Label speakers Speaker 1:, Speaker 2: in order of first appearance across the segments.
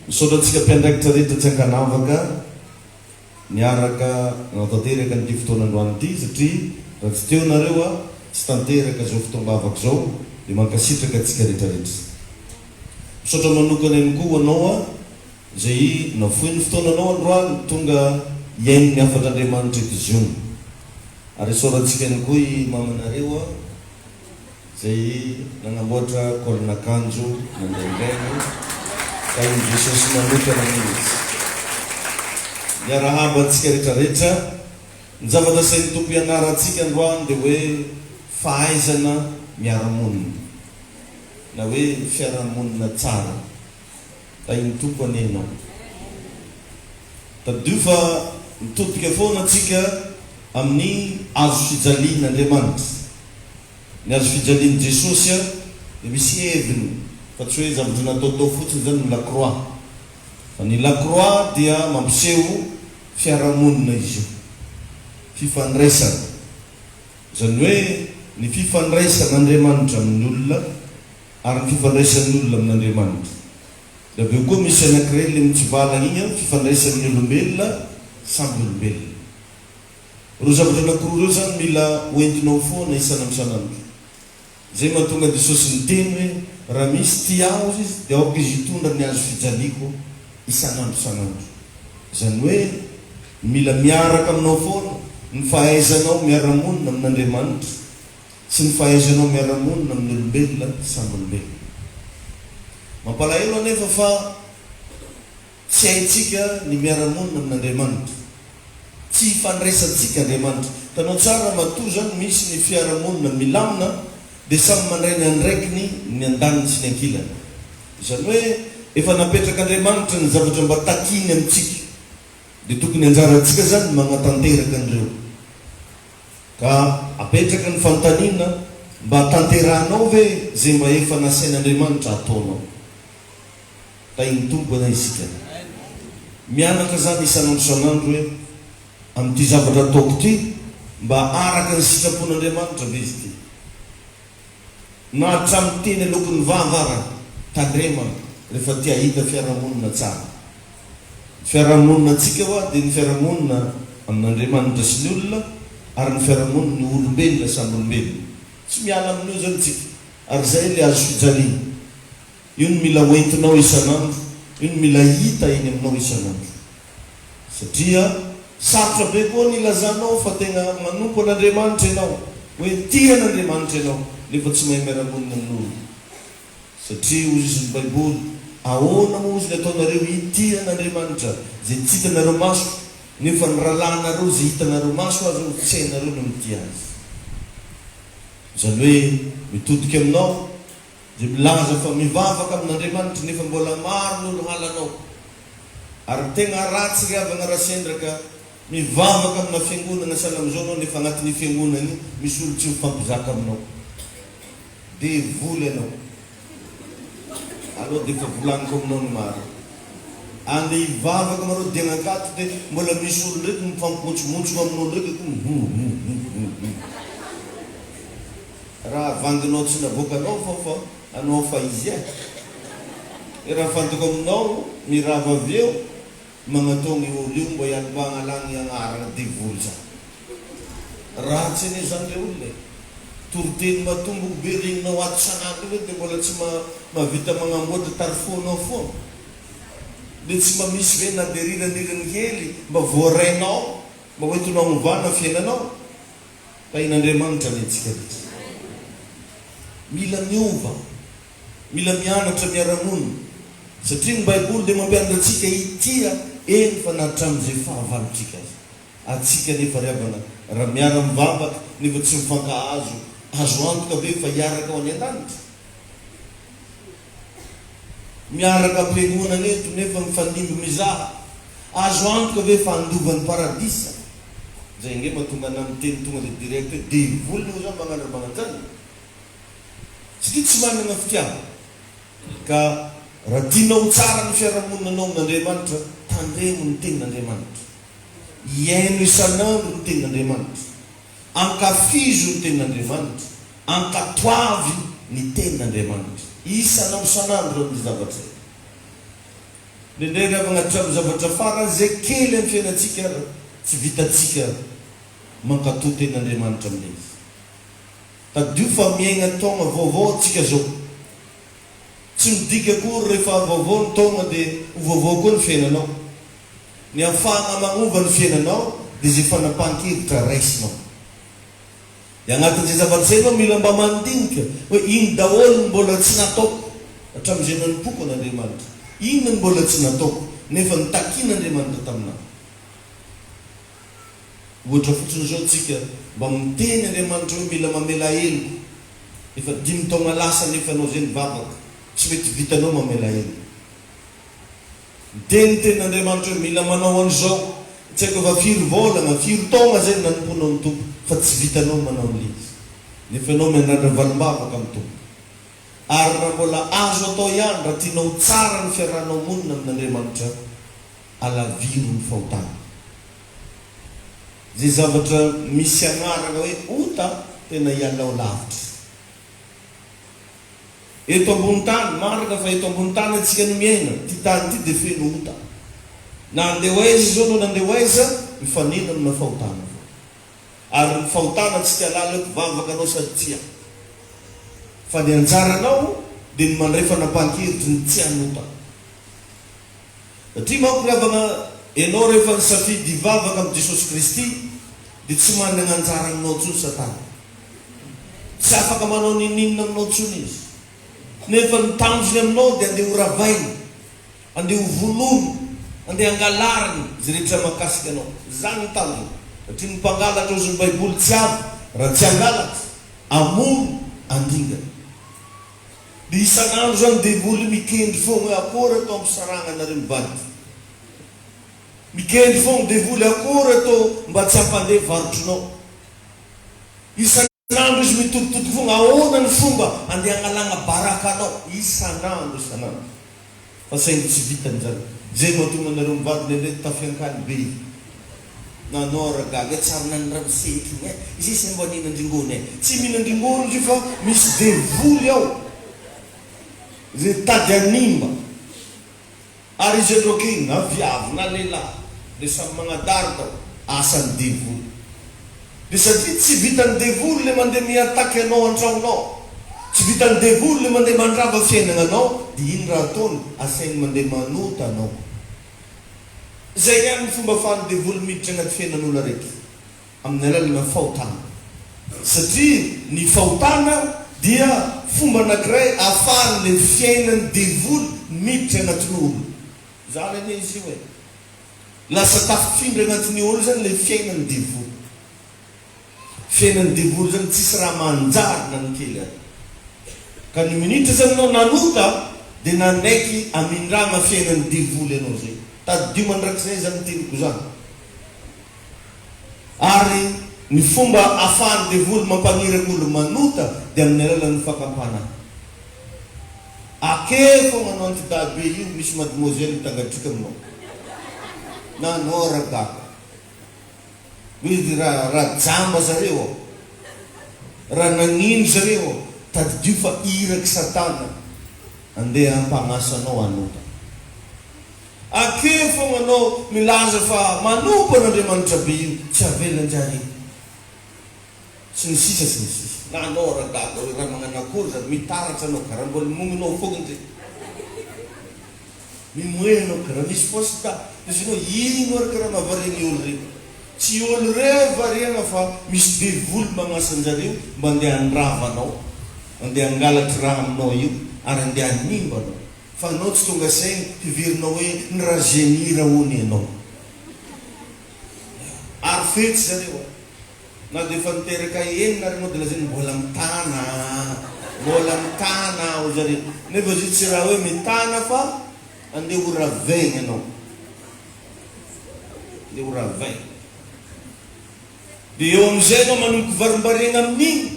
Speaker 1: Misaotra antsika mpiandraikitra rehetra tsy ankanavaka niaraka nanatanteraka an'ity fotoana androany ity satria raha tsy teo nareo a tsy tanteraka izao fotoam-bavaka izao dia mankasitraka antsika rehetra rehetra. Misaotra manokana ihany koa ho anao a izay nafoy ny fotoananao androany tonga hihaino ny hafatr'Andriamanitra eto Ziona. Ary isaorantsika ihany koa i mamanareo a. Izay nanamboatra col-n'akanjo nandraindrainy, tahin'i Jesosy manokana anie izy. Miarahaba antsika rehetra rehetra. Ny zavatra asain'ny Tompo hianarantsika androany dia hoe fahaizana miara-monina na hoe fiarahamonina tsara. Tahin'ny Tompo anie ianao. Tadidio fa mitodika foana antsika amin'ny hazo fijalian'Andriamanitra. Ny hazo fijalian'i Jesosy dia misy heviny fa tsy hoe zavatra nataotao fotsiny izany ny la croix. Fa ny la croix dia mampiseho fiarahamonina izy io. Fifandraisana. Izany hoe ny fifandraisan'Andriamanitra amin'ny olona ary ny fifandraisan'ny olona amin'Andriamanitra. Dia avy eo koa misy anankiray ilay mitsivalana iny an, fifandraisan'ny olombelona samby olombelona. Ireo zavatra anankiroa ireo izany mila hoentinao foana isan'andro isan'andro. Izay mahatonga an'i Jesosy niteny hoe, Raha misy tia Ahy, hozy Izy, dia aoka izy hitondra ny hazo fijaliako isan'andro isan'andro. Izany hoe, mila miaraka aminao foana ny fahaizanao miara-monina amin'Andriamanitra sy ny fahaizanao miara-monina amin'ny olombelona samy olombelona. Mampalahelo anefa fa Tsy haintsika ny miara-monina amin'Andriamanitra. Tsy ifandraisantsika Andriamanitra. Hitanao tsara matoa zany misy ny fiara-monina milamina dia samy mandray ny andraikiny ny andaniny sy ny ankilany. Izany hoe efa napetrak'Andriamanitra ny zavatra mba takiany amintsika. Dia tokony anjarantsika zany ny magnatanteraka an'ireo. Ka apetraka ny fanontaniana, mba tanterahanao ve izay mba efa nasain'Andriamanitra ataonao? Tahin'ny Tompo anie isika. Mianatra zany isan'andro isan'andro hoe amin'ity zavatra ataoko ity mba araka ny sitrapon'Andriamanitra ve izy ity? Na hatramin'ny teny aloaky ny vava ara, tandrema rehefa te hahita fiarahamonina tsara. Ny fiarahamonina antsika hoa dia ny fiarahamonina amin'Andriamanitra sy ny olona ary ny fiarahamonin'ny olombelona samy olombelona. Tsy miala amin'io zany tsika ary izay ilay hazo fijaliana. Io no mila hoentinao isan'andro, io no mila hita eny aminao isan'andro. Satria sarotra be koa ny hilazanao fa tegna manompo an'Andriamanitra ianao, hoe tia an'Andriamanitra ianao, nefa tsy mahay miara-monina amin'olona. Satria hozy izy ny Baiboly, ahoana moa hozy ny ataonareo hitia an'Andriamanitra izay tsy hitanareo maso, nefa ny rahalahinareo izay hitanareo maso aza hozy tsy hainareo ny mitia azy. Izany hoe mitodika aminao Dia milaza fa mivavaka amin'Andriamanitra nefa mbola maro ny olo halanao. Ary tegna ratsy ry havagna raha sendra ka mivavaka amina fiangonagna sahala amizao anao nefa agnatin'io fiangonagna io misy olo tsy mifampizaka aminao. Devoly anao. Aleo dia efa volagniko aminao ny marina. Andeha hivavaka mareo dia agnankato dia mbola misy olo ndraiky mifampimontsimontsigna amin'olo ndraiky akoho hum hum hum hum hum. Raha vanginao tsy navoakanao fa fa anao fa izy eh! Raha fantako aminao mirava avy eo magnatogny olo io mba hial mba hagnalagny agnarana devoly zany. Ratsy anie zany le olona e! Toriteny matomboko be regninao ato sanandro io ve de mbola tsy mahavita magnamboatra tarifonao foana? Le tsy mba misy ve na de riranirany hely mba voarainao mba hoentinao agnovana fiainanao? Tahin'Andriamanitra anie tsika rehetra. Mila miova, mila mianatra miara-monina, satria ny Baiboly dia mampianatra antsika hitia eny fa na hatramin'izay fahavalontsika aza. Antsika anefa ry havana, raha miara-mivavaka nefa tsy mifankahazo, azo antoka ve fa hiaraka ho any an-danitra? Miaraka am-piangonana eto nefa mifandimby mizaha, azo antoka ve fa handova ny paradisa? Zay ange mahatonga anah miteny tonga dia direct hoe devoly moa zany magnano raha magnanjany? Satria tsy manana fitiavana. Ka raha tianao ho tsara ny fiarahamoninanao amin'Andriamanitra, tandremo ny tenin'Andriamanitra. Iaino isan'andro ny tenin'Andriamanitra. Ankafizo ny tenin'Andriamanitra. Ankatoavy ny tenin'Andriamanitra. Isan'andro isan'andro izany zavatra izay. Indraindray ry havana hatramin'ny zavatra farany izay kely amin'ny fiainantsika ary tsy vitantsika mankatò tenin'Andriamanitra amin'ilay izy. Tadidio fa miaina taona vaovao antsika izao. Tsy midika akory rehefa vaovao ny taona dia ho vaovao koa ny fiainanao. Ny ahafahana magnova ny fiainanao dia izay fanapahan-kevitra raisinao. Dia agnatin'izay zavatra izay ianao mila mba mandinika hoe ino daholo no mbola tsy nataoko hatramin'izay nanompoako an'Andriamanitra? Inona no mbola tsy nataoko nefa notakian'Andriamanitra taminà? Ohatra fotsiny izao tsika mba miteny Andriamanitra hoe mila mamela heloka. Efa dimy taogna lasa nefa anao zay nivavaka tsy mety vitanao mamela heloka. Miteny ny tenin'Andriamanitra hoe mila manao an'izao, tsy haiko efa firy volagna, firy taogna zay no nanompoanao ny Tompo fa tsy vitanao manao an'le izy. Nefa ianao miandrandra valim-bavaka amin'ny Tompo. Ary raha mbola azo atao ihany raha tianao ho tsara ny fiarahanao monina amin'Andriamanitra, alaviro ny fahotana. Izay zavatra misy anarana hoe ota tena ialao lavitra. Eto ambony tany, marina fa eto ambony tany antsika no miaina, ity tany ity dia feno ota. Na handeha ho aiza izao anao na handeha ho aiza, mifanena amina fahotana foana. Ary ny fahotana tsy te halala hoe mpivavaka anao sady tsia. Fa ny anjaranao dia ny mandray fanapahan-kevitry ny tsy hanota. Satria manko ry havana, ianao rehefa nisafidy hivavaka amin'i Jesosy Kristy dia tsy manana anjara aminao intsony Satana. Tsy afaka manao n'inon'inona aminao intsony izy. Nefa ny tanjony aminao dia andeha ho ravainy, andeha ho vonoiny, andeha hangalariny izay rehetra mahakasika anao. Izany ny tanjony. Satria ny mpangalatra hozy ny Baiboly tsy avy raha tsy hangalatra, hamono, handringana. Dia isan'andro izany devoly mikendry foagna hoe akory atao ampisarahagna anareo mivady. Mikendry foagna devoly akory atao mba tsy hampandeha varotrinao. Isan'andro izy mitoditodiky foagna ahoana ny fomba andeha hagnalagna baraka anao isan'andro isan'andro. Fa saingy tsy vitany izany. Izay mahatonga anareo mivady indraindray tafiankany be. Nanao ra gaga tsary nany ramose eky eh! Izay se mba mihinan-dringony eh! Tsy mihinan-dringony ndry fa misy devoly ao izay tady hanimba. Ary izy androak'igny na viavy na lehilahy de samy magnadary dao asan'ny devoly. De satria tsy vitan'ny devoly le mandeha mi-attaque anao an-tragnonao, tsy vitan'ny devoly le mandeha mandrava fiainagnanao de ino raha ataony? Asainy mandeha manota anao. Izay ihany ny fomba afahan'ny devoly miditra anaty fiainan'olona araiky, amin'ny alalana fahotana. Satria ny fahotana dia fomba anankiray afahan'ilay fiainan'ny devoly miditra anatin'olona. Izany anie izy io e. Lasa tafifindra anatin'ny olona izany ilay fiainan'ny devoly. Fiainan'ny devoly zany tsisy raha manjary na ny kely ary. Ka ny minitra zany anao nanota dia nanaiky amindrana fiainan'ny devoly anao zay. Tadidio mandrakizay zany teniko zany. Ary ny fomba afahan'ny devoly mampaniraka olo manota dia amin'ny alalan'ny fakam-panahy. Ake fogna anao antidahy be io misy mademoiselle mitangatrika aminao. Na anao ragaga. Hoe raha raha jamba zareo ao, raha nagnino zareo ao, tadidio fa irak'i satana andeha hampagnasa anao hanota. Akeo fogna anao milaza fa manompo an'Andriamanitra be io, tsy avelan-jareo. Sy ny sisa sy ny sisa. Na anao ra gaga hoe raha magnano akory zany, mitaratra anao karaha mbola mimognonao fogna ndre. Mimoehy anao karaha misy poste izy anao ino ary karaha mahavariana olo reo. Tsy olo reo variana fa misy devoly magnasa anjareo mba andeha handrava anao, andeha hangalatry raha aminao io ary andeha hanimba anao. Fa anao tsy tonga saigny heverinao hoe ny ragenir hono ianao. Ary fetsy zareo a. Na dia efa niteraka enina ary ianao dia lazainy mbola mitana a, mbola mitana a hoy zareo. Nefa izy io tsy raha hoe mitana fa andeha ho ravaigna ianao. Andeha ho ravaigna. Dia eo amin'izay ianao manomboka varimbariagna amin'igny,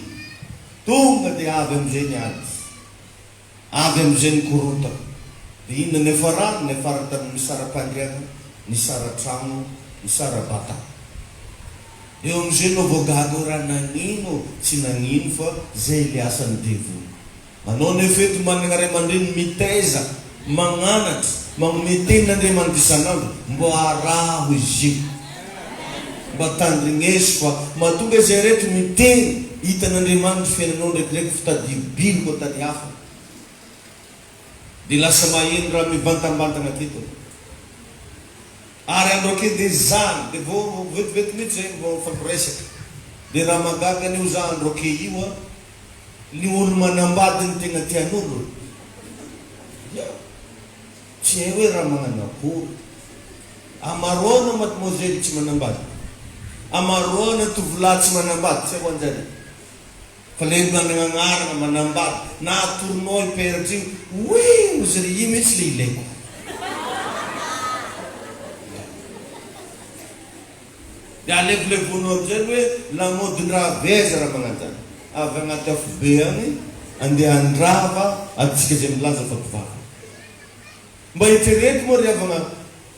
Speaker 1: tonga dia avy amin'izay ny ady. Avy amin'izay ny korontana. Dia inona no niafarany? Niafara tamin'ny nisara-pandriana, nisara-trano, nisara-batana. Eo amin'izay no vao gaga hoe raha nagnino? Tsy nagnino fa zay ilay asan'ny devoly. Anao nefa eto manana ray aman-dreny mitaiza. Magnanatra, magnomey tenin'Andriamanitra isan'andro, mbô araho izy io. Mba tandrigneso fa mahatonga izay reto miteny hitan'Andriamanitra fiainanao ndraikindraiky fitadidio biloka tany hafa. Dia lasa maheno raha mivantambantagna aketo anao. Ary andro ake dia zany, dia vao vetivety mihitsy zay vao mifampiresaka. Dia raha mahagaga an'io za andro ake io an, ny olo manambady no tegna tian'olo e. Ya. Tsy hay hoe raha magnano akory. Hamaroana mademoiselle tsy manambady. Hamaroana tovolahy tsy manambady, tsy hay ho anjare. Fa le managna agnarana, manambady, na atoronao i père io, oui ozy ry io mihitsy le ilaiko. De alevolevonao amizay ny hoe lamaodin-draha avy aiza raha magnano zany? Avy agnaty afobe agny andeha handrava antsika zay milaza fa mpivavaka. Mba eritrereto moa ry havagna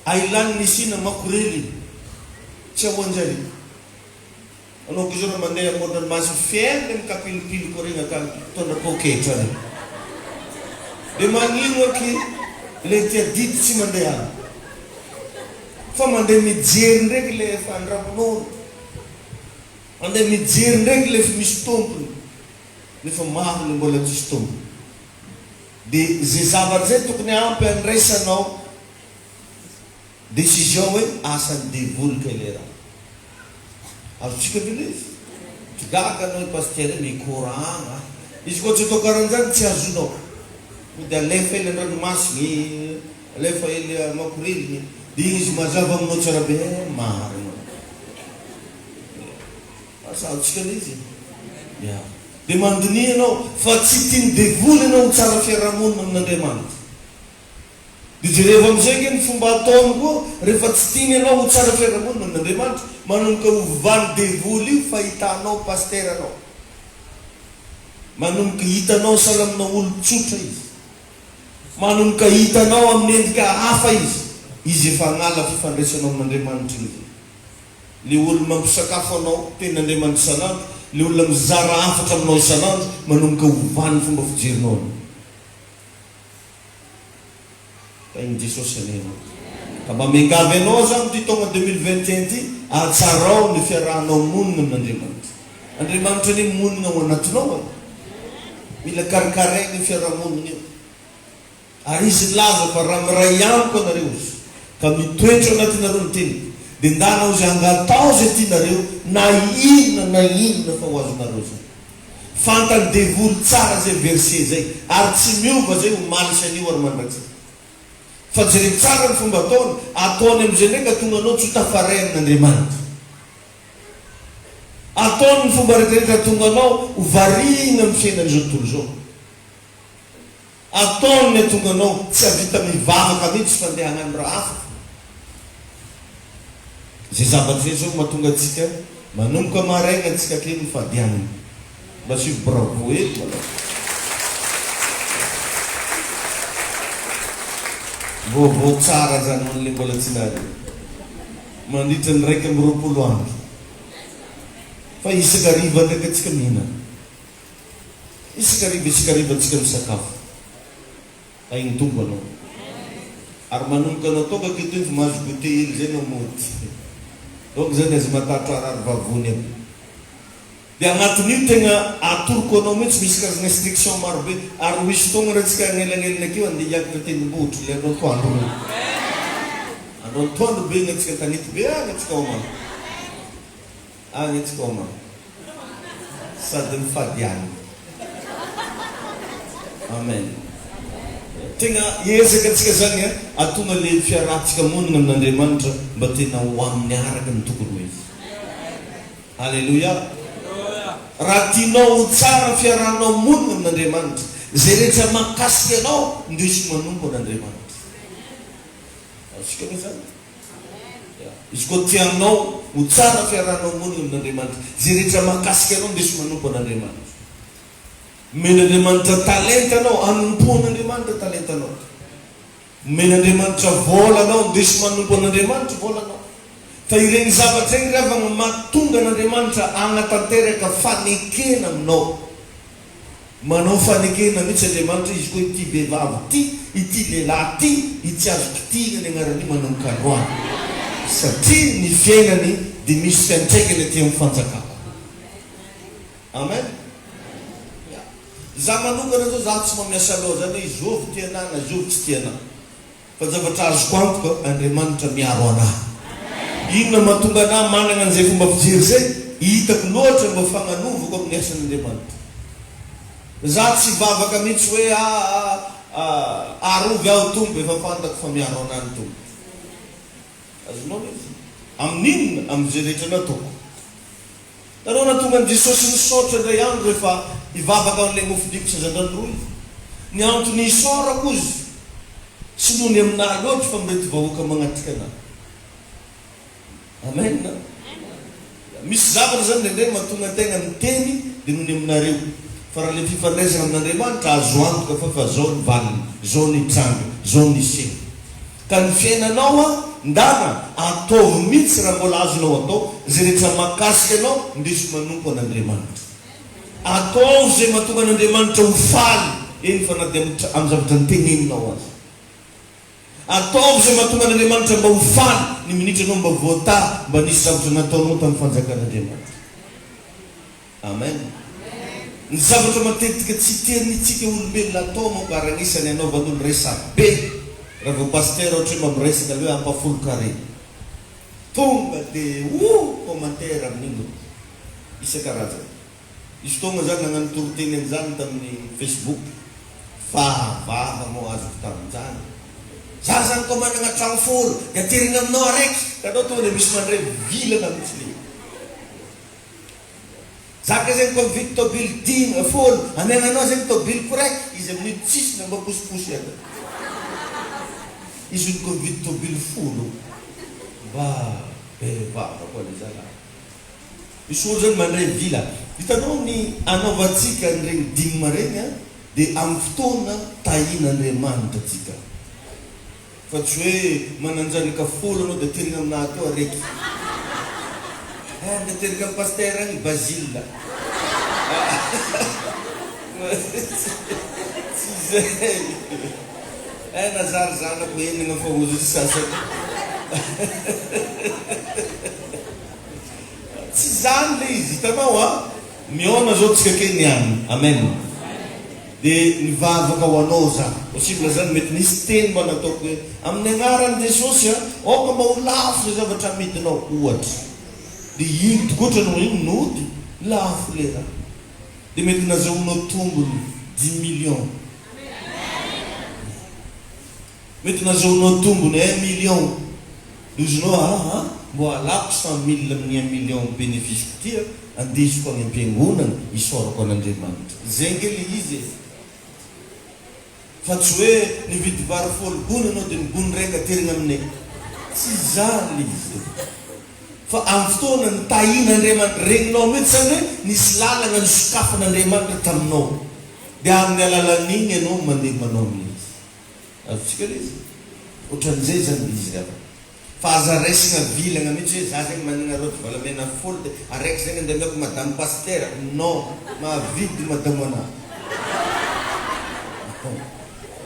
Speaker 1: ailany nisiana makorely tsy ahoanjare. Anao koa zao raha mandeha amoron-dranomasina fier le mikapilopiloko regny akany mitondra poketra regny. De magnino aky le tia didy tsy mandeha any. Fa mandeha mijery ndreky le efa andramon'olo. Mandeha mijery ndreky le efa misy tompony. Nefa maro le mbola tsisy tompony. De ze zavatra zay tokony ampy andraisanao Décision hoe asan'ny devoly kay le raha. Azontsika ve le izy? Tsy gaga anao i Pasitera io mikoragna a! Izy koa tsy atao karan'izany tsy azonao. Mody alefa ely an-dranomasigny, alefa ely a makoreliny, de igny izy mazava aminao tsara be eh marina. Asa azontsika le izy? Ya. De mandiniha ianao fa tsy tian'ny devoly ianao ho tsara fiarahamonina amin'Andriamanitra. Dia jerevo amin'izay ange ny fomba ataony koa rehefa tsy tiany ianao ho tsara fiarahamonina amin'Andriamanitra, manomboka hovany devoly io fahitanao pasitera anao. Manomboka hitanao sahala amina olon-tsotra izy. Manomboka hitanao amin'ny endrika hafa izy. Izy efa hanala fifandraisanao amin'Andriamanitra iny izay. Le olona mampisakafo anao tenin'Andriamanitra isan'andro, le olona mizara hafatra aminao isan'andro, manomboka hovany fomba fijerinao anao. Tahin'i Jesosy anie ianao. Ka mba miangavy anao aza amin'ity taogna 2021 ity, ahatsarao ny fiarahanao monina amin'Andriamanitra. Andriamanitra anie monina ao anatinao e. Mila karakaraina io fiarahamonina io. Ary Izy nilaza fa raha miray amiko ianareo izy, ka mitoetra ao anatinareo ny teniko, dia ndana ho izay angatao izay tianareo na inona na inona fa ho azonareo izany. Fantan'ny devoly tsara zay verset zay ary tsy miova zay omaly sy anio ary mandrakizay. Fa jereo tsara ny fomba ataony, ataony amizay ndray ka tonga anao tsy ho tafaray amin'Andriamanitra. Ataony ny fomba retraretra tonga anao ho variana amin'ny fiainan'izao tontolo izao. Ataony ny hatonga anao tsy havita mivavaka mihitsy fa ndeha hagnano raha hafa fona. Izay zavatra izay zao mahatonga antsika manomboka maraigna antsika kely mifady hanina. Mba asio bravo hely malôha. Vaovao tsara zany ho an'le mbola tsy nahare. Mandritra ny 21 andro. Fa isaka hariva ndraiky antsika mihinana. Isaka hariva isaka hariva antsika misakafo. Tahin'ny Tompo anao. Ary manomboka anao tonga aketo iny fa mahazo goûter hely zay anao mody. Donc zany aza matahotra harary vavony eo. Dia agnatin'io tegna atoroko anao mihitsy misy karazagna instruction maro be ary ho hisy fotoagna raha tsika agnelagnelana akeo andeha hiakatra tendrombohitra le andro antoandro regny. Andro antoandro be igny antsika an-tanety be agny antsika homana. Any antsika ao man. Sady mifady hanina. Amen. Tegna hiezaka antsika zany an, atonga le fiarahantsika monina amin'Andriamanitra mba tena ho aminy araka ny tokony ho izy. Alléluia. Raha tianao ho tsara fiarahanao monina amin'Andriamanitra, zay rehetra mahakasika anao, ndeso manompo an'Andriamanitra. Azontsika ve zany? Izy koa tianao ho tsara fiarahanao monina amin'Andriamanitra. Izay rehetra mahakasika anao ndeso manompo an'Andriamanitra. Omen'Andriamanitra talenta anao, anompo an'Andriamanitra talentanao. Omen'Andriamanitra vola anao, ndeso manompo an'Andriamanitra volanao. Fa ireny zavatra ireny ry havagna mahatonga an'Andriamanitra hagnatanteraka fanekena aminao. Manao fanekena mihitsy Andriamanitra izy koa ity vehivavy ity, ity lehilahy ity, itsy azo kitihina ny anaran'io manomboka androany. Satria ny fiainany dia misy fiantraikany aty amin'ny fanjakako. Amen. Ya. Za manokana zao za tsy mamiasa loha zany hoe izovy tia anah na izovy tsy tia anah. Fa zavatra azoko antoka, Andriamanitra miaro anah. Inona mahatonga anah managna an'izay fomba fijery izay? Hitako loatra mba fagnanovako amin'ny asan'Andriamanitra. Za tsy hivavaka mihitsy hoe ah ah arovy aho Tompo, efa fantako fa miaro anah ny Tompo. Azonao ve izy? Amin'inona? Amin'izay rehetra nataoko. Hitanao nahatonga an'i Jesosy nisaotra indray andro rehefa hivavaka amin'ilay mofo-dimy sy hazandrano roa izy. Ny antony hisaorako ozy, tsy noho ny aminà loatra fa amin'ireto vahoaka magnatrika anà. Amen. Misy zavatra zany indraindray mahatonga antegna miteny dia noho ny aminareo. Fa raha le fifandraisana amin'Andriamanitra azo antoka fa fa zao ny valiny, zao ny hitranga, zao ny hiseho. Ka ny fiainanao an, ndana ataovy mihitsy raha mbola azonao atao, izay rehetra mahakasika anao, ndeso manompo an'Andriamanitra. Ataovy izay mahatonga an'Andriamanitra ho faly, eny fa na dia amin'ny zavatra noteneninao aza. Ataovy izay mahatonga an'Andriamanitra mba ho faly ny minitra anao mba voatahy, mba nisy zavatra nataonao tamin'ny fanjakan'Andriamanitra. Amen. Ny zavatra matetika tsy tian'itsika olombelona atao manko ary agnisany anaovan'olo resabe raha vao pasitera ohatra hoe mba miresaka le hoe ampafolon-karena. Tonga de ouh commentaire amin'iny isan-karazany. Nisy fotoagna za nagnano toriteny an'izany tamin'ny facebook fa vava moa azoko tamin'izany. Za zany koa managna tragno folo de aterigna aminao araiky. Hitanao tonga de misy mandray vilana mihitsy le. Zaka zegny koa mividy tôbily dimy, fôlo, amiagna anao zegny tôbiliko raiky, izy amin'io tsisy na mba posiposy aza. Izy ony koa mividy tôbily folo, mba be vava koa le zalahy. Misy olo zany mandray vila. Hitanao ny anaovantsika an'iregny dime regny an, de amin'ny fotoana tahian'Andriamanitra tsika. Fa tsy hoe mananjanaka folo anao dia aterina aminà ato areky. Eh, ndeha ateriko amin'i Pasitera agny Basile. Tsy izay. Eh, nazary zanako enigna fa hozy ny sasany. Tsy izany le izy, hitanao an. Mihaona zao tsika kay niany. Amen. De nivavaka ho anao za. Possible zany mety nisy teny mba nataoko hoe amin'ny agnaran'i Jesosy a, aoka mba ho lafo zay zavatra amidinao ohatra. De iny tokoatra no iny nody lafo le raha. De mety nazahoanao tombony dix millions. Mety nazahoanao tombony un million dozonao aa mbô alako 100 mille amin'ny un million benefice-ko ty a, andesiko any am-piangonana isaorako an'Andriamanitra. Zay nge le izy e! Fa tsy hoe nividy vary folo gony ianao de ny gony raika aterina aminay. Tsy izany le izy e! Fa amin'ny fotoana nitahian'Andriamanitra, regninao mihitsy zany hoe nisy lalana nosokafan'Andriamanitra taminao. De amin'ny alalan'igny ianao mandeha manao an'ilay izy. Azontsika le izy? Ohatran'izay izany le izy ry havana. Fa aza raisina vilagna mihitsy hoe za zegny managna rojo volamena folo de araiky zegny andeha ameko madame pasitera. Non, mahavidy madamo anah.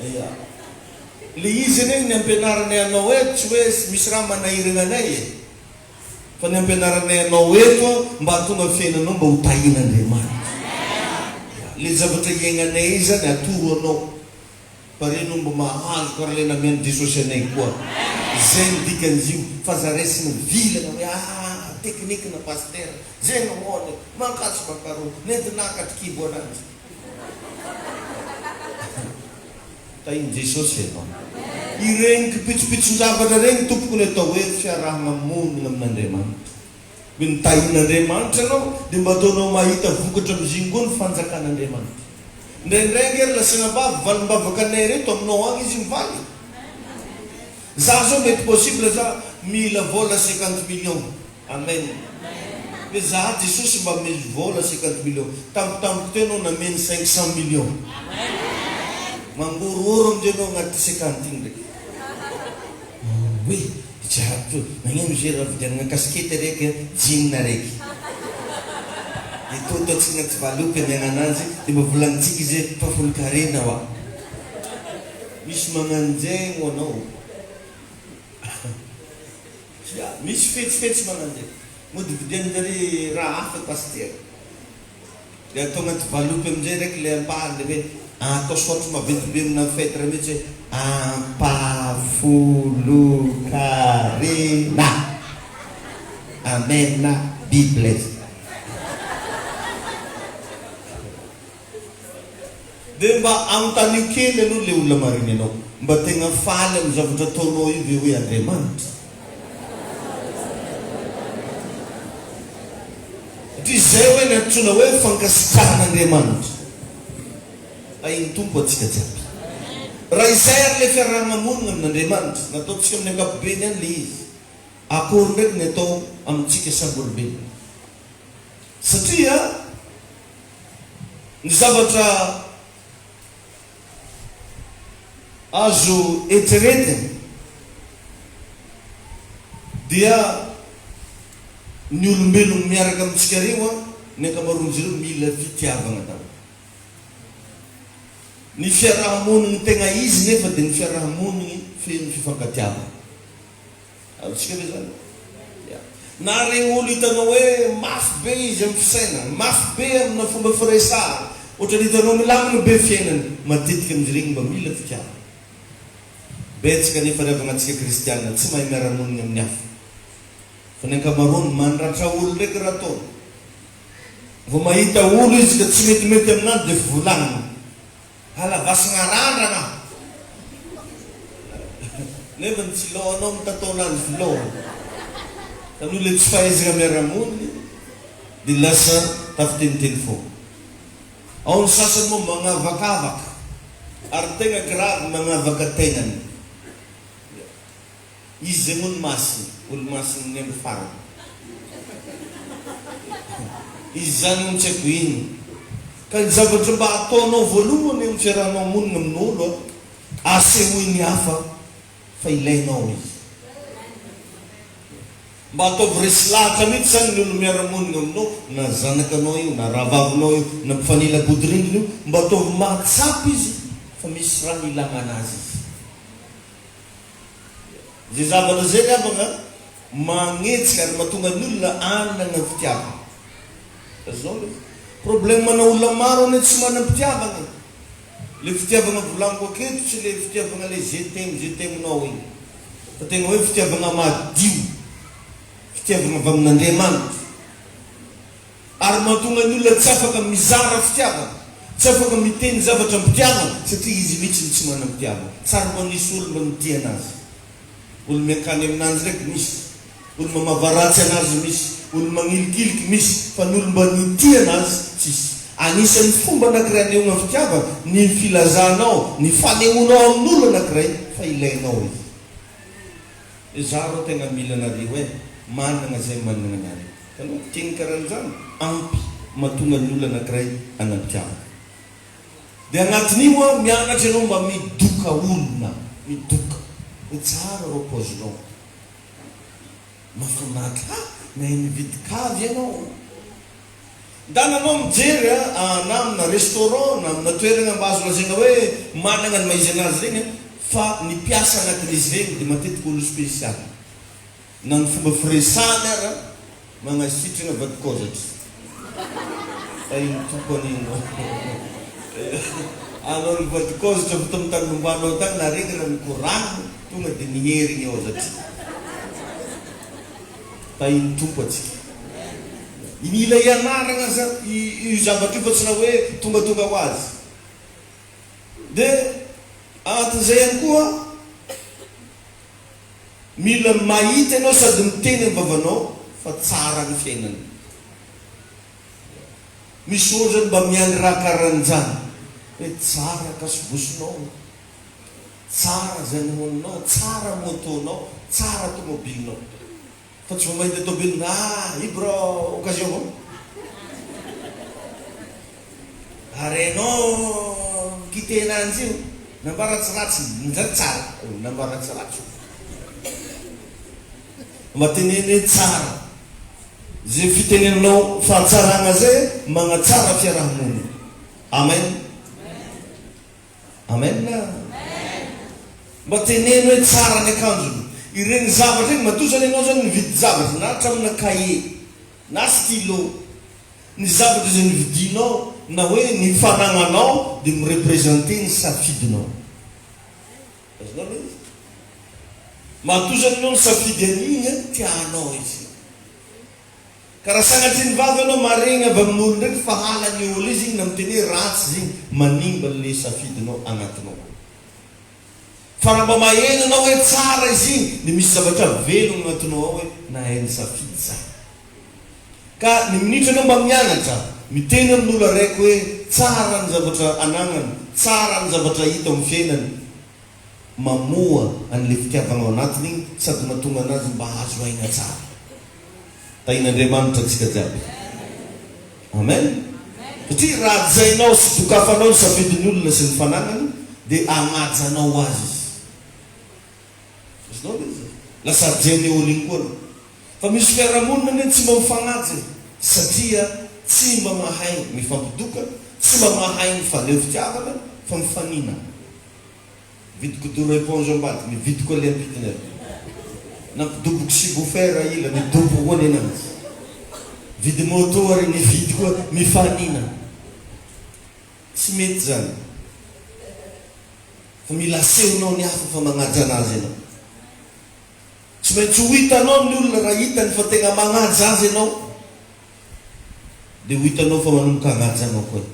Speaker 1: Ya. Le izy anie ny ampianaranay anao eto tsy hoe misy raha manahiragna anay e. Fa ny ampianaranay anao eto mba hahatonga ny fiainanao mba ho tahian'Andriamanitra. Ya. Le zavatra iainanay zany atoro anao. Fa reny omby mahazo karaha le namian'i Jesosy anay koa. Zay ny dikan'izy io fa aza raisina vilana hoe ah technique na pasitera, zay no ahoana e, mankatsy mankaroa, nentina nakatry kibo ananjy. Tahin'i Jesosy ianao. Ireny kipitsopitson-javatra ireny tompoko ny atao hoe fiarahana monina amin'Andriamanitra. Hoe ny tahin'Andriamanitra anao dia mba ataonao mahita vokatra amin'iziny koa ny fanjakan'Andriamanitra. Indraindray ange ry lasanabavy valim-bavaka anay ireto aminao agny izy mivaly. Za zao mety possible za mila vola 50 millions. Amen. Hoe za Jesosy mba amezo vola 50 millions. Tampotampoka teo anao nameno 500 millions. Mangorohoro amizay anao agnaty 50 igny ndraiky. Oe. Jiaby teo. Nagnino ze raha vidianana casquette araiky a, jean araiky. Dia toa ataontsika anaty valopy amiagna ananjy dia mba volanintsika izy hoe mpahafolon-karena hoa. Misy magnanjegny ho anao. Tsia, misy fetsifetsy magnanjegny. Mody vidian-jare raha hafa i pasitera. Dia atao anaty valopy amin'izay raiky ilay ampahany ilay hoe atao saotra maventy be amina feutre mihitsy hoe ampahafolon-karena. Amen be blessed. Dia mba anontanio kely aloha ilay olona mariny anao, mba tegna faly amin'ny zavatra ataonao io ve hoe Andriamanitra? Satria izay hoe ny antsoina hoe fankasitrahan'Andriamanitra. Tahin'ny Tompo antsika jiaby. Raha izay ary ilay fiarahana monina amin'Andriamanitra, nataontsika amin'ny ankapobeny ihany ilay izy, akory ndraiky ny atao amintsika samy olombelona? Satria ny zavatra azo eritreretina dia ny olombelogno miaraka amintsika reo an, ny ankamaroan'izy ireo mila fitiavagna daholo. Ny fiaraha-monigny tegna izy nefa dia ny fiaraha-monigny feno fifankatiavagna. Azontsika ve zany? Ya. Na regny olo hitanao hoe mafy be izy amin'ny fisainana, mafy be amina fomba firesahana, ohatran'ny hitanao milamina be fiainany, matetika amin'izy regny mba mila fitiavana. Betsaka anefa ry havagna antsika kristiana tsy mahay miara-monigny amin'ny hafa. Fa ny ankamaroany mandratra olo ndraiky raha ataony. Vao mahita olo izy ka tsy metimety aminany dia volagniny. Halavasina randrana nefa ny tsy lohanao mitatao ananjy filoha fa noho le tsy fahaizana miara-monina dia lasa tafiteniteny foana. Ao ny sasany moa magnavakavaka ary ny tegna grave magnavaka tegnany. Izy izay moa no masina, olo-masin'ny andro farany. Izy izany hono tsy haiko inona. Ka ny zavatra mba ataonao voalohany eo amin'ny fiarahanao monina amin'olo a, asehoy ny hafa fa ilainao izy. Mba ataovy resy lahatra mihitsy izany ny olo miara-monina aminao, na zanakanao io, na rahavavinao io, na mpifanila bodirindrina io, mba ataovy mahatsapa izy fa misy raha ilagna anazy izy. Izay zavatra izay ry havana magnetsika ary mahatonga ny olona hanana fitiavana. Azonao le problème ana olona maro anie tsy manam-pitiavana e. Le fitiavana volaniko aketo tsy le fitiavana le je t'aime je t'aime nao iny fa tegna hoe fitiavana madio, fitiavana avy amin'Andriamanitra. Ary mahatonga ny olona tsy afaka mizara fitiavana, tsy afaka miteny zavatra am-pitiavana satria izy mihitsy no tsy manam-pitiavana. Tsy ary mba nisy olo mba nitia anazy. Olo miankany aminanjy ndraiky misy, olo mamava ratsy anazy misy, olo magnilikiliky misy, fa ny olo mba nitia anazy tsisy. Anisan'ny fomba anakiray anehoana fitiavana ny filazanao, ny fanehoanao amin'olo anakiray fa ilainao izy. Izaho rô tegna mila anareo eh, managna zay managna anareo. Hitanao, teny karan'izany ampy mahatonga ny olona anakiray hanam-pitiavana. Dia agnatin'io an, mianatra ianao mba midoka olona, midoka. Hoe tsara rô paozinao. Mahafinaritra, ha! Nahay nividy cave ianao. Ndana anao mijery a, na amina restaurant na amina toerana mba azo lazaina hoe managna ny maha izy anazy regny a, fa ny mpiasa agnatin'izy regny dia matetika olo spécial. Na ny fomba firesahany ara magnasitragna vadin-kaozatra. Tahin'ny Tompo anie anao. Anao ny vadin-kaozatra avy tamin'ny tany nombanao tagny naregny raha nikoragna tonga dia niherigny hozatra. Tahin'ny Tompo antsika. Mila ianarana aza io zavatra io fa tsy raha hoe tongatonga ho azy. Dia anatin'izay ihany koa, mila mahita ianao sady miteny amin'ny vavanao fa tsara ny fiainana. Misy olo zany mba miandry raha karan'izany, hoe tsara kasobosinao, tsara zay nohaninao, tsara moto-nao, tsara tomobilinao. Fa tsy vao mahita tôbily ah i bro occasion vao. Ary enao mi-quitter ananjy io, nambara tsy ratsy, ndra tsara, nambara tsy ratsy io. Mba teneno hoe tsara. Ze fitenenanao fahatsaragna zay magnatsara fiarahamonina. Amen. Amen. Mba teneno hoe tsara ny akanjony. Ireny zavatra ireny, matoa zany ianao zany mividy zavatra na hatramina cahier na stylo, ny zavatra izay novidinao na hoe ny fanagnanao dia mi-representer ny safidinao. Azonao ilay izy? Matoa zany ianao nisafidy an'iny an, tianao izy. Ka raha sanatria ny vava ianao maregny avy amin'olo ndraiky fa halan'ny olo izy igny na miteny hoe ratsy izy igny, manimba le safidinao agnatinao. Fa raha mba maheno ianao hoe tsara izy igny de misy zavatra velogno agnatinao ao hoe nahay nisafidy za. Ka ny minitra anao mba mianatra miteny amin'olo araiky hoe tsara ny zavatra anagnany, tsara ny zavatra hita ao amin'ny fiainany, mamoha an'le fitiavagna ao anatiny igny sady mahatonga anazy mba hahazo aigna tsara. Tahin'Andriamanitra antsika jiaby. Amen. Satria raha hajainao sy dokafanao ny safidin'ny olona sy ny fanagnany dia hagnaja anao ho azy izy. Azonao ve izay? Lasa hajain'ny ol iny koa anao. Fa misy fiarahamonina anie tsy mba mifagnaja e! Satria tsy mba mahay mifampidoka, tsy mba mahay mifaneho fitiavana fa mifanina. Mividy kidoro éponge ambadika, mividy koa le ampitiny ary. Nampidoboko subwoofer ila, midoboko koa nenanjy. Mividy moto ary mividy koa, mifanina. Tsy mety zany. Fa mila asehonao ny hafa fa magnaja anazy ianao. Tsy maintsy ho hitanao ny olona raha hitany fa tegna magnaja azy ianao dia ho hitanao fa manomboka hagnaja anao koa izy.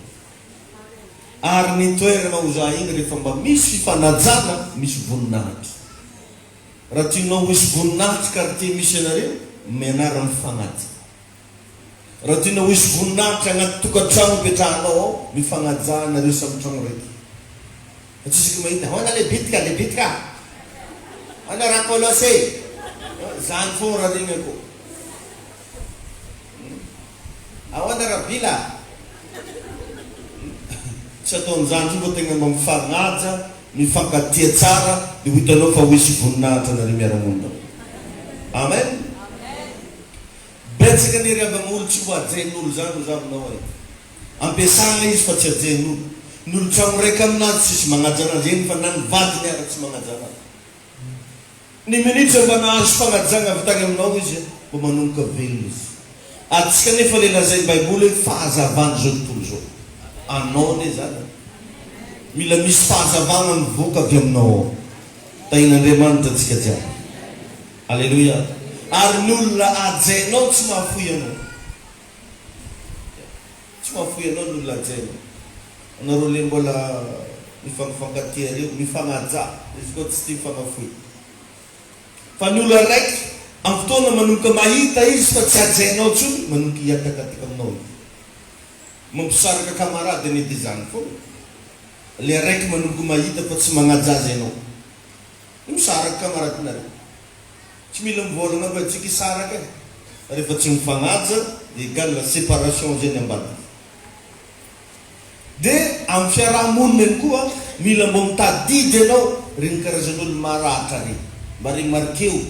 Speaker 1: Ary ny toerana ho za igny rehefa mba misy fifanajana misy voninahitra. Raha tianao ho hisy voninahitry quartier misy anareo, mianara mifagnaja. Raha tianao ho hisy voninahitra agnaty tokantragno ipetrahanao ao, mifagnajà anareo samy tragno raiky. Fa tsisy ko mahita, ahoana le bitika, le bitika? Ahoana rakolosy? Zany fogna raha regnako. Ahoana rabila? Tsy ataon'izany intsony fa tegna mba mifagnaja, mifankatia tsara dia ho hitanao fa ho hisy voninahitra anareo miara-monina ao. Amen. Betsaka anie ry havagna olo tsy ho hajain'olo zany ho za aminao e. Ampiasagna izy fa tsy hajain'olo. Ny olo tragno raika aminazy tsisy magnaja anazy eny fa na ny vadiny ara tsy magnaja anazy. Ny minitra mba nahazo fagnajagna avy tagny aminao izy mba manomboka velona izy. Atsika anefa le lazain'ny baiboly hoe fahazavan'izao tontolo izao. Anao anie zany e. Mila misy fahazavagna mivoaka avy aminao ao. Tahin'Andriamanitra antsika jiaby. Aleloia. Ary ny olona hajainao tsy mahafoy anao. Tsy mahafoy anao ny olona hajainao. Anareo le mbola mifankafankatia reo, mifagnajà, izy koa tsy tia mifagnafoy. Fa ny olona raiky, am fotoana manomboka mahita izy fa tsy hajainao tsony, manomboka hiatakataka aminao izy. Mampisaraka camarade anie de zany foana. Le raiky manomboka mahita fa tsy magnaja azy enao. Misaraka camarade nareo. Tsy mila mivolagna fa tsika hisaraka e. Rehefa tsy mifagnaja de egal la séparation zay ny ambadika. De am fiaraha-monina ihany koa mila mbô mitadidy ianao regny karazan'olo maratra regny. Mba remarqueo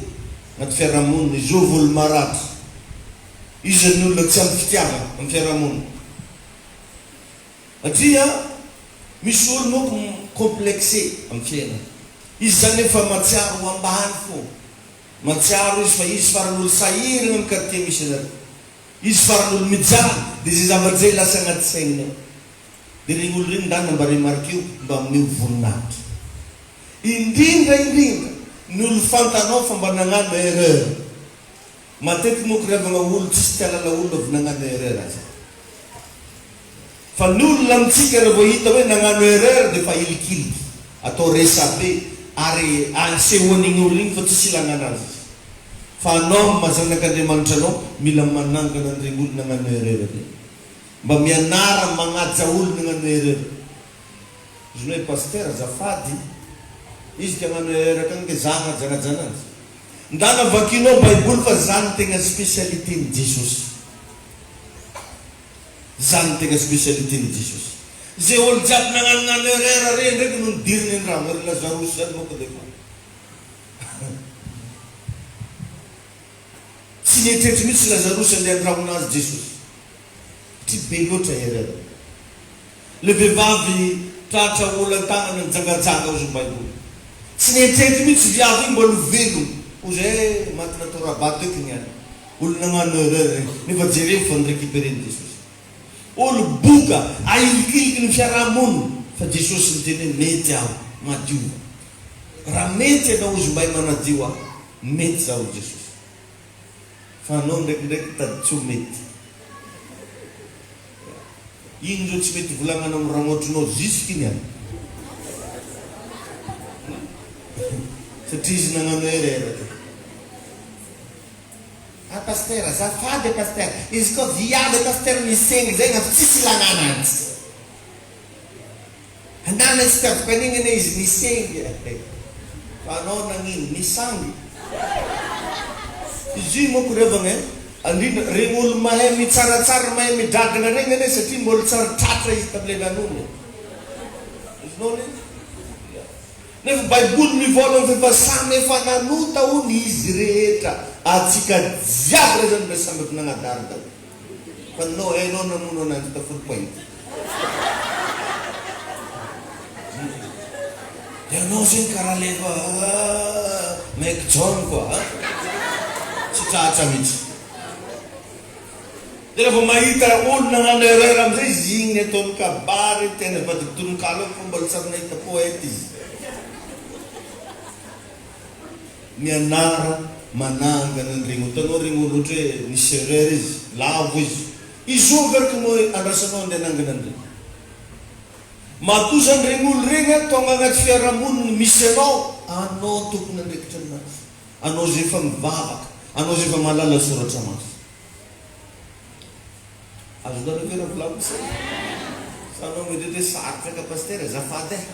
Speaker 1: agnaty fiaraha-monina izôvy olo maratra. Iza ny olona tsy ampy fitiavana am fiaraha-monina. Satria misy olo manko mi-complexé am fiainana. Izy zany efa matsiaro ho ambany fô. Matsiaro izy fa izy farany olo sahiragna am quartier misy anareo. Izy farany olo mijaly de ze zavatra zay lasa agnaty saigniny ao. De regny olo regny ndana mba remarqueo mba omeo voninahitra. Indrindra indrindra ny olo fantanao fa mba nagnano erreur. Matetiky manko ry havagna olo tsisy te halala olo avy nagnano erreur aza. Fa ny olona amintsika raha vao hita hoe nagnano erreur dia efa ahilikiliky, atao resabe ary asehoan'igny olona igny fa tsisy ilagna anazy izy. Fa anao amin'ny maha zanak'Andriamanitra anao mila manangana an'iregny olo nagnano erreur regny. Mba mianara magnaja olo nagnano erreur. Izy hoe pasteur azafady, izy te hagnano erreur akagny ke za hagnajagnaja anazy. Ndana vakinao baiboly fa zany tegna spécialité ny Jesosy. Zany tegna spécialité ny Jesosy. Ze olo jiaby nagnanognano erreur re ndraiky no nidiriny andragno ary Lazarosy zany manko defa. Tsy. Tsy nieritreritra mihitsy Lazarosy andeha handrahona azy Jesosy. Satria be loatra erreur. Le vehivavy tratra olan-tanana nijangajanga hozy ny baiboly. Tsy nieritreritra mihitsy viavy iny mbola ho velona. Hozy eh maty natao rabato eky ny any. Olo nagnano erreur regny. Nefa jereo fa ni-recuperer-n'i Jesosy. Olo boka, ahilikiliky ny fiaraha-monina. Fa Jesosy niteny hoe mety aho, madiova. Raha mety ianao hozy mbahay manadio ahy. Mety zaho hoy Jesosy. Fa anao ndraikindraiky tady tsy ho mety. Iny zao tsy mety volagnana am ragnotrinao jusque iny an. Satria izy nagnano erreur teo. Ah pasteur, azafady e pasteur, izy koa viavy e pasteur misengy zegny avy tsisy ilagna ananjy. Andana tsy tiaviko an'igny anie izy nisengy e! Fa anao nagnino? Nisangy? Izy io manko ry havagna e, indrindra regny olo mahay mitsaratsara mahay midradragna regny anie satria mbola tsary tratra izy tamle nanony e! Azonao anie? Ya. Nefa baiboly mivôlagna fa efa samy efa nanota hono izy rehetra, atsika jiaby re zany mba samy efa nagnadary daholo. Fa no hainao namono ananjy ta folo pointe. De anao zegny karaha le efa Mike John koa a! Tsy tratra mihitsy. De rehefa mahita olo nagnano erreur amizay izy igny ataony kabary tena avadiky tononkalo aby fa mbola tsy ary nahita poète izy. Mianara manangana an'iregny hitanao regny olo ohatra hoe nisy erreur izy, lavo izy, izovy ary ko moa andrasanao andeha hanangana an'iregny? Matoa zany regny olo regny an tonga agnaty fiarahamonigny misy anao, anao tompon'andraikitra aminazy, anao zay efa mivavaka, anao zay efa mahalala soratra masina. Azonareo ve raha volagno sa? Sa anao mety hoe sarotra ka pasitera, azafady eh.